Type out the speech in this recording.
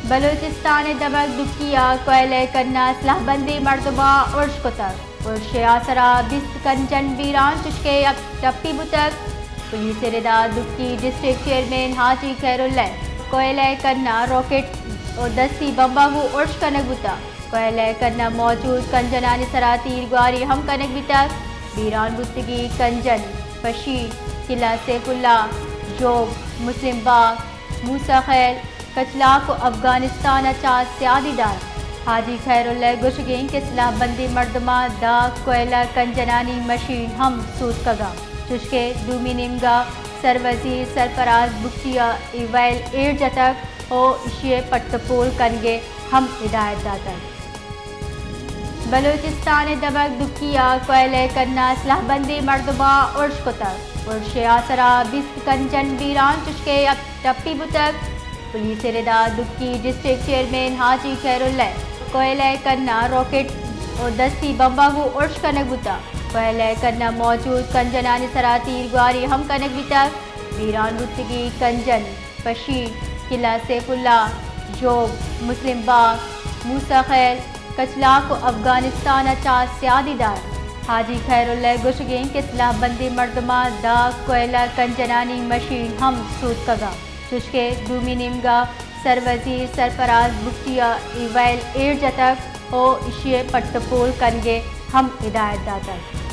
بلوچستان ءِ دمگ دکی ءَ کوئلہ کنہ سلاہ بندیں مردماں ارش کتگ۔ ارش ءِ آسرا بیست کنجن بیران چشکہ یک ٹپی بوتگ۔ پولیس ءِ ردا دکی ڈسٹرکٹ چیئرمین حاجی خیراللہ کوئلہ کنہ راکٹ ءُ دستی بمباں گوں ارش کنگ بوتگ۔ کوئلہ کنہ موجود کنجنانی سرا تیرگواری ہم کنگ بیتگ۔ بیران بوتگی کنجن پشی، قلعہ سیف اللہ، ژوب، مسلم باغ، موسی خیل، کچلاک ءُ افغانستان ءَ چہ سیادی دار۔ حاجی خیراللہ گوشگیں کہ سلاہ بندیں مردماں دہ کوئلہ کنجنانی مشین ہم سوتکگاں، چشکہ دومی نیمگا سروزیر سرفراز بگٹی ءَ اے ویل ایر جتگ ءُ ایشی ءِ پٹ ءُ پول کنگ ءِ ہم ہدایت داتگ۔ بلوچستان ءِ دمگ دکی ءَ کوئلہ کنہ سلاہ بندیں مردماں ارش کتگ۔ ارش ءِ آسرا بیست کنجن بیران چشکہ یک ٹپی بوتگ۔ پولیس ءِ ردا دکی ڈسٹرکٹ چیئرمین حاجی خیراللہ کوئلہ کنہ راکٹ ءُ دستی بمباں گوں ارش کنگ بوتگ۔ کوئلہ کنہ موجود کنجنانی سرا تیرگواری ہم کنگ بیتگ۔ بیران بوتگی کنجن پشی، قلعہ سیف اللہ، ژوب، مسلم باغ، موسی خیل، کچلاک ءُ افغانستان ءَ چہ سیادی دار۔ حاجی خیراللہ گوشگیں کہ سلاہ بندیں مردماں دہ کوئلہ کنجنانی مشین ہم سوتکگاں، چشکہ دومی نیمگا سروزیر سرفراز بگٹی ءَ اے ویل ایر جتگ ءُ ایشی ءِ پٹ ءُ پول کنگ ءِ ہم ہدایت داتگ۔